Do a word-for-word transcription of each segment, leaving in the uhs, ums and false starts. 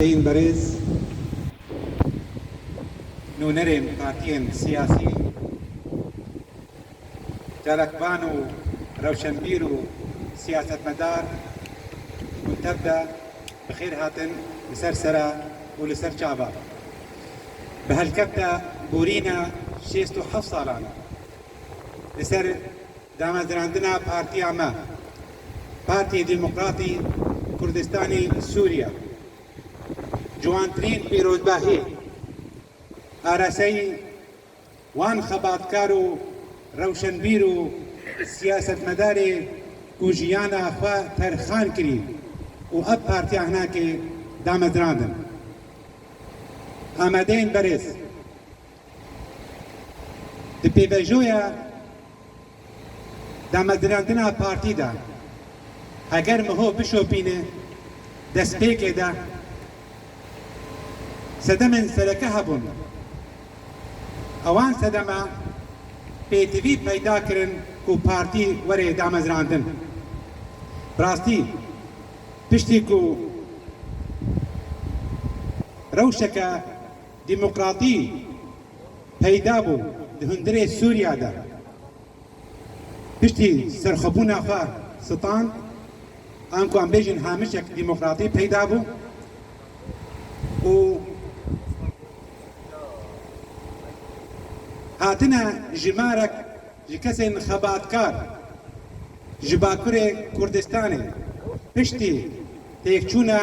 Hemşehrin berêz, nûnerên partiyên siyasî, çalakvan û rewşenbîr û siyasetmedar, hûn tev de bi xêr hatin li ser sera û li ser çava. Bi helkefta borîna şêst û heft salan li ser damezrandina partiya me, Partî Demokratî Kurdistanî Sûriye, ciwantirîn pîrozbahî, araseyî wan xebatkar û rewşenbîr û siyasetmedarê ku jiyana xwe terxan kirî û ev partiya hinakê damezrandin. Amadeyên berêz, di pêvajoya damezrandina partî de, heger miho bişopîne destpêkê de, sedemên sereke hebûn. Ewan sedema pêtivî peyda kirin ku partî were damezrandin. Bi rastî, piştî ku rewşeke demokratî peyda bû di hundirê Sûriya de, piştî serxwebûna xwe stand, anku em bêjin hamişek demokratî peyda bû û hatine jimarek ji kesên xebatkar ji Bakurê Kurdistanê piştî têkçûna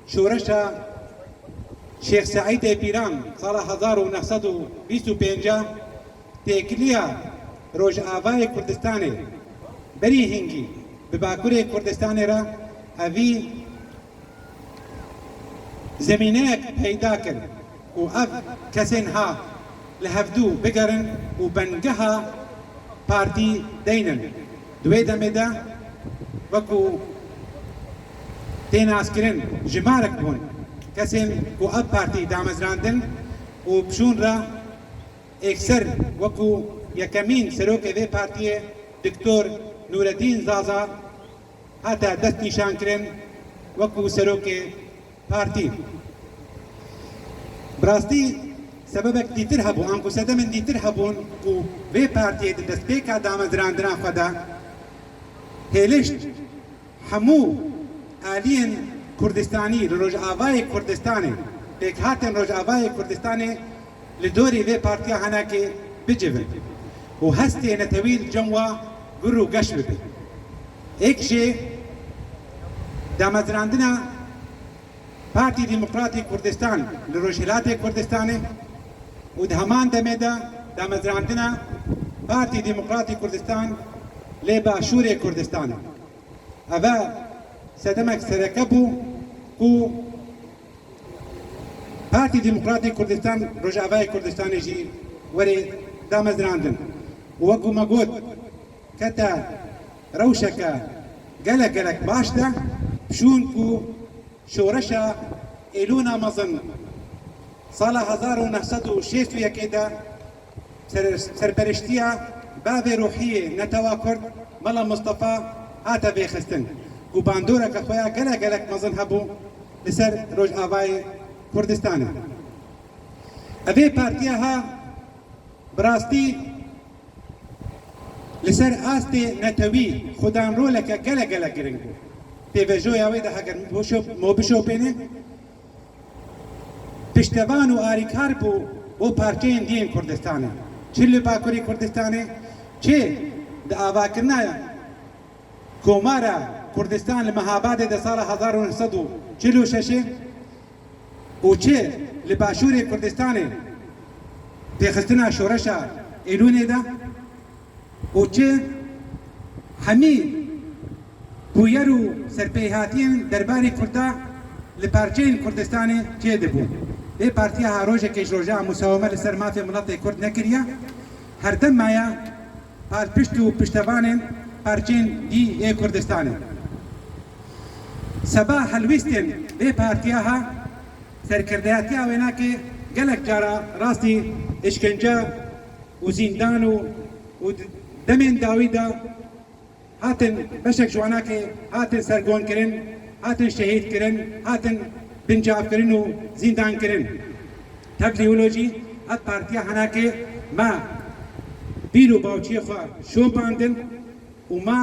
şoreşa Şêx Seîdê Pîran sala hezar û neh sed û bîst û pênc têkiliya Rojavayê Kurdistanê berî hingî bi Bakurê Kurdistanê re evî zemîneyek peyda kir ku ev kesên ha li hevdû bigerin û bengeha partî deynin. Di wê demê de wekû tê naskirin jimarek bûn kesên ku ev partî damezrandin û bi şûn re êkser wekû yekemîn serokê vê partiyê Doktor Nûredîn Zaza hate destnîşankirin wekû serokê partî. Bi rastî sebebek dîtir hebû, anku sedemên dîtir hebûn ku vê partiyê di destpêka damezrandina xwe de hêlişt hemû aliyên Kurdistanî li Rojavayê Kurdistanê, pêkhatên Rojavayê Kurdistanê li dorî vê partiya henekê bicivin û hestê netewî li cem wa gur û geş bibe. Êk jê damezrandina Partî Demokratî Kurdistan li Rojhilatê Kurdistanê û di heman demê de damezrandina Partî Demokratî Kurdistan lê Başûrê Kurdistanê. Eve sedemek sereke bû ku Partî Demokratîk Kurdistan Rojavayê Kurdistanê jî werê damezrandin. Û wekû me got, kete rewşeke gelek gelek baş de, bi şûn ku şoreşa Êlûna Mezin sala hezar û neh sed û şêst û yekê de ser-, serperiştiya bavê ruhiyê netewa Kurd Mela Mustafa hate vêxistin ku bandoreke xwe ya gelek gelek mezin hebû li ser Rojavayê Kurdistanê. Evê partiya ha bi rastî li ser astê netewî xudan roleke gelek gelek giring bû. Pêvejoya wê de heger mo bişo-, mo bişopêne, piştevan û arîkar bû bo parçeyên dî yên Kurdistanê. Çi li Bakurê Kurdistanê, çi di avakirina Komara Kurdistan li Mehabadê de sala hezar û neh sed û çil û şeş û çi li Başûrê Kurdistanê pêxistina şoreşa Êlûnê de û çi hemî bûyer û serpêhatiyên derbarê Kurda li parçeyên Kurdistanê çêdibû. Vê partiya ha rojekê ji roja musaweme li ser mafê miletê Kurd nekiriye, herdem maye palpişt û piştevanên parçeyên dî ê Kurdistanê. Seba helwîstên vê partiya ha serkirdeyatiya wênakê gelek cara rastî îşkence û zîndan û, û demên dawî de hatin beşek ji wanakê hatin sergon kirin, hatin şehîd kirin, hatin Kincavkirin û zîndankirin. Tevlî wilo jî ev partiya Henekê me bîr û bawçiyê xwe şopandin û me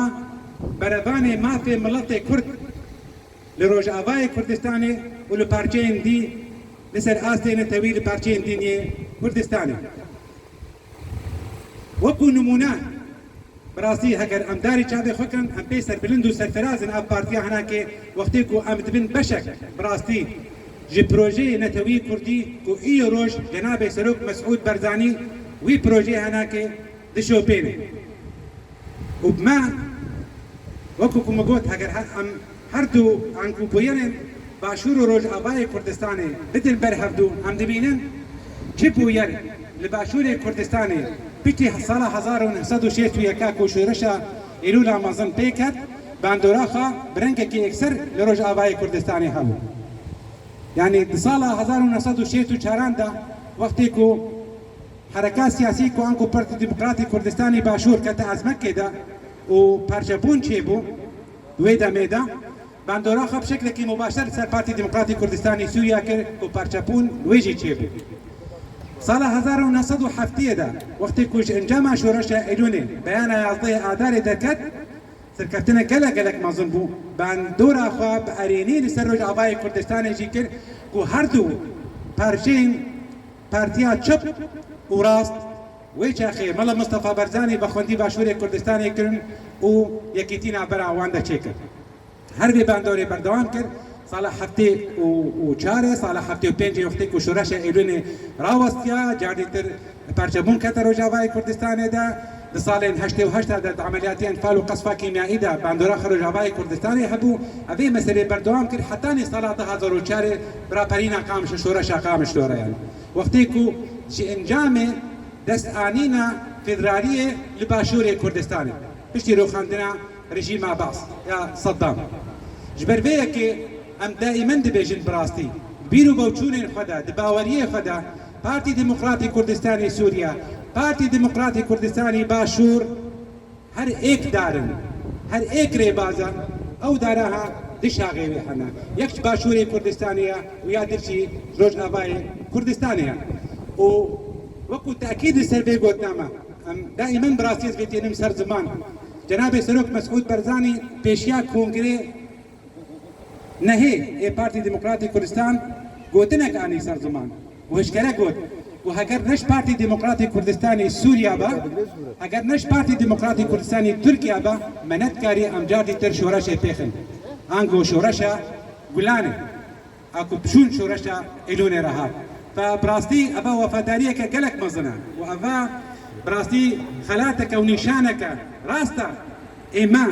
berevanê mafê miletê Kurd li Rojavayê Kurdistanê û li parçeyên dî li ser astê netewî li parçeyên dîn yê Kurdistanê. Wekû nimûne, bi rastî heger em darî çavê xwe kin, em pê serbilind û serfiraz in ev partiya Henekê, wextê ku em dibin beşek bi rastî ji projeyê netewî kurdî ku îro roj cenabê Serok Mesûd Barzanî wî projeyê Henekê dişopêne. Û me, wekî ku min got, heger her, em her du anku bûyerên Başûr û Rojavayê Kurdistanê bidin ber hevdû, em dibînin çi bûyer li Başûrê Kurdistanê piştî sala hezar û neh sed û şêst û yek ku şoreşa Îlûla mezin pê ket, bandora xwe bi rengekî yekser li Rojavayê Kurdistanê hebû. Yanî di sala hezar û neh sed û şêst û çaran de, wextê ku hereka siyasî ku anku Partî Demokratî Kurdistanî Başûr kete ezmekê de û parçebûn çêbû, di wê demê de bandora xwe bi şeklekî mubaşer li ser Partî Demokratî Kurdistanî Sûriya kir ku parçebûn wê jî çêbû. Sala hezar û neh sed û heftê de, wextê ku ji encama şoreşa Êlûnê beyana yazdehê Adarê derket, serkeftinek gelek gelek mezin bû. Bandora xwe bi erênî li ser Rojavayê Kurdistanê jî kir ku her du parçeyên Partiya Çep û Rast wê çaxê Mela Mistefa Barzanî bi xwendî Başûrê Kurdistanê kirin û yekîtî navbera wan de çêkir. Her vê bandorê berdewam kir. Sala heftê û çarê, sala heftê û pêncê wextê ku şoreşa Êlûnê rawestiya, cardîtir parçebûn kete Rojavayê Kurdistanê de. Di salên heştê û heşt de di emeliyatê enfal û qesfa kîmyayî de bandora xwe Rojavayê Kurdistanê hebû. Ev ê meselê berdewam kir hetanî sala du hazar û çarê bi raperîna Qamişlo, şoreşa Qamişlo re, yanî wextê ku ji encamê destanîna federaliyê li Başûrê Kurdistanê piştî rûxandina rejîma Baas ya Seddam. Ji ber vê yekê em daîmen dibêjin bi rastî, bîr û bawçûnên xwe de, di baweriyê xwe de, Partî Demokratî Kurdistanê Sûriye, Partî Demokratî Kurdistanê Başûr her êk dar in, her êk rêbaz e, ew dara ha di şaxê wê hene. Yek ji Başûrê Kurdistanê ye û ya dir jî Rojavayê Kurdistanê ye. Û wekû tekîd li ser vê gotina me, em daîmen bi rastî ez vê tênim ser ziman. Cenabê Serok Mesûd Barzanî pêşiya kongrê nehê ê Partî Demokratî Kurdistan gotinek anî ser ziman û hişkere got ku heger ne ji Partî Demokratî Kurdistanê Sûriya be, heger ne ji Partî Demokratî Kurdistanê Tirkiya be, me nedikarî em cardî tir şoreşê pêxin. Ango şoreşa Gulanê. A ku bi şûn şoreşa Êlûnê re hat. Fe bi rastî eva wefadariyeke gelek mezin e û eva bi rastî xelateke û nîşaneke rast e. Ê me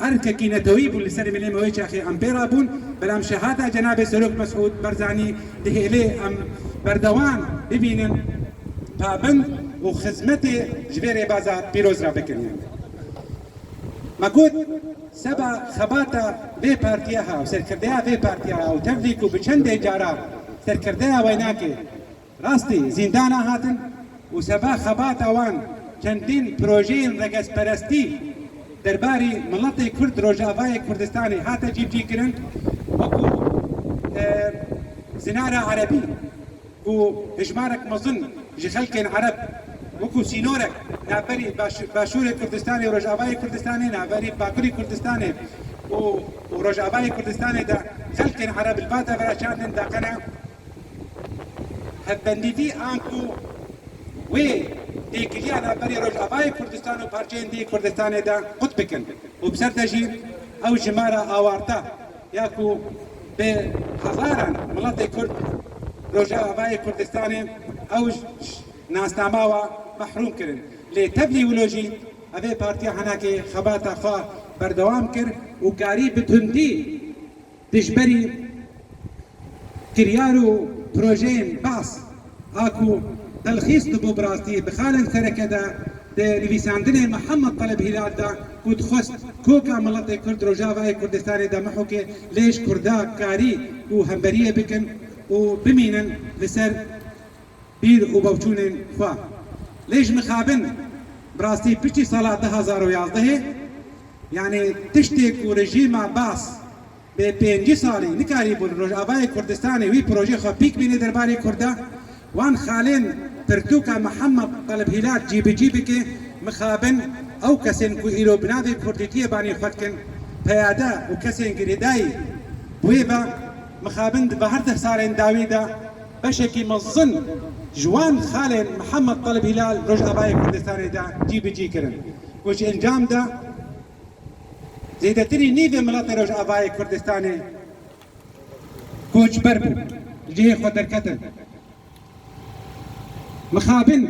erkekî netewî bû li ser milê me wê çaxê em pê rabûn, belam şehata Cenabê Serok Mesûd Barzanî dihêlê em berdewam bibînin pabind û xizmetê ji vê rêbaza pîroz re bikin. Me got, seba xebata vê partiya ha û serkirdeya vê partiya ha û tevlî ku bi çendê cara serkirdeya weynakê rastî zîndana hatin û seba xebata wan çendîn projeyên regezperestî derbarî miletê Kurd Rojavayê Kurdistanê hate cîbicîkirin, wekû, e, zinara erebî. Ku hejmarek mezin ji xelkên Ereb wekû sînorek navberî Baş-, Başûrê Kurdistanê û Rojavayê Kurdistanê, navberî Bakurî Kurdistanê û, û Rojavayê Kurdistanê de xelkên Ereb li va devera çandin daqene hevbendîtî anku wê têkiliya navberî Rojavayê Kurdistan û parçeyên dî Kurdistanê de qut bikin û bi ser de jî ew jimara awarte ya ku bi hezaran miletê Kurd Rojavayê Kurdistanê ew ji nasnama wa mehrûm kirin. Lê tevlî wilo jî evê partiya Henekê xebata xwe berdewam kir û karî bi tundî dijberî kiryar û projeyên Baas a ku telxîs dibû bi rastî bi xalên sereke de di nivîsandinê Mihemed Teleb Hîlal de ku dixwest koka miletê Kurd Rojavayê Kurdistanê de mihûke lê ji Kurda karî û hemberiyê bikin û bimînin li ser bîr û bawçûnên xwe. Lê ji mixabin bi rastî piştî sala du hazar û yazdehê, yanî tiştê ku rejîma Baas Pêncî salî nikarîbû li Rojavayê Kurdistanê wî projeyê xwe pîk bîne derbarê Kurda. Wan xalên pirtûka Mihemed Telib Hîlal cîbicî bike, mixabin ew kesên ku îro bi navê Kurdîtiyê banî xwe dikin, peyade û kesên girêdayî bi wê ve, mixabin di her deh salên dawî de beşekî mezin ji wan xalên Mihemed Telib Hîlal Rojavayê Kurdistanê de cîbicî kirin. Û ji encam de zêdetirî nîvê miletê Rojavayê Kurdistanê koçber bû, li cihê xwe derketin. Mixabin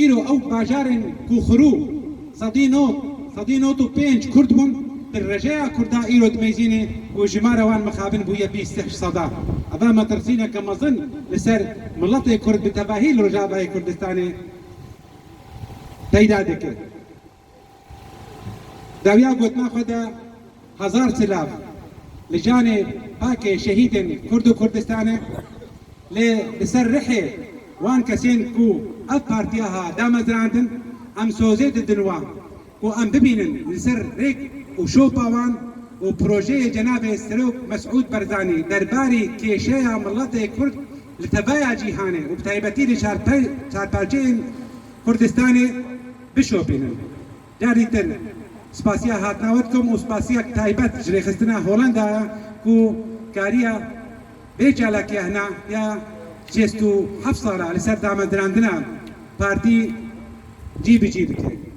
îro ew bajarên ku xirû sedî nod, sedî nod û pênc Kurd bûn, di rejeya Kurda îro dimeyzîne ku jimara wan mixabin bûye bîst seh seda. Eva metirsîneke mezin li ser miletê Kurd bi tevahî li Rojavayê Kurdistanê peyda dike. Dawiya gotina xwe de hezar silav li canê pakê şehîdên Kurd û Kurdistanê, lê li ser rihê wan kesên ku ev partiya ha damezrandin, em sozê didin wan ku em bibînin li ser rêk û şopa wan û projeyê cenabê Serok Mesûd Barzanî derbarî kêşeya miletê Kurd li tevaya cîhanê û bi taybetî li çarpe-, çarparçeyên Kurdistanê bişopînin. Carî din spasiya hatina we dikim û spasiyek taybet ji rêxistina Holanda ye ku kariya vê çalakiya hina ya şêst û heft sala li ser damezrandina partî cî bi cî bike.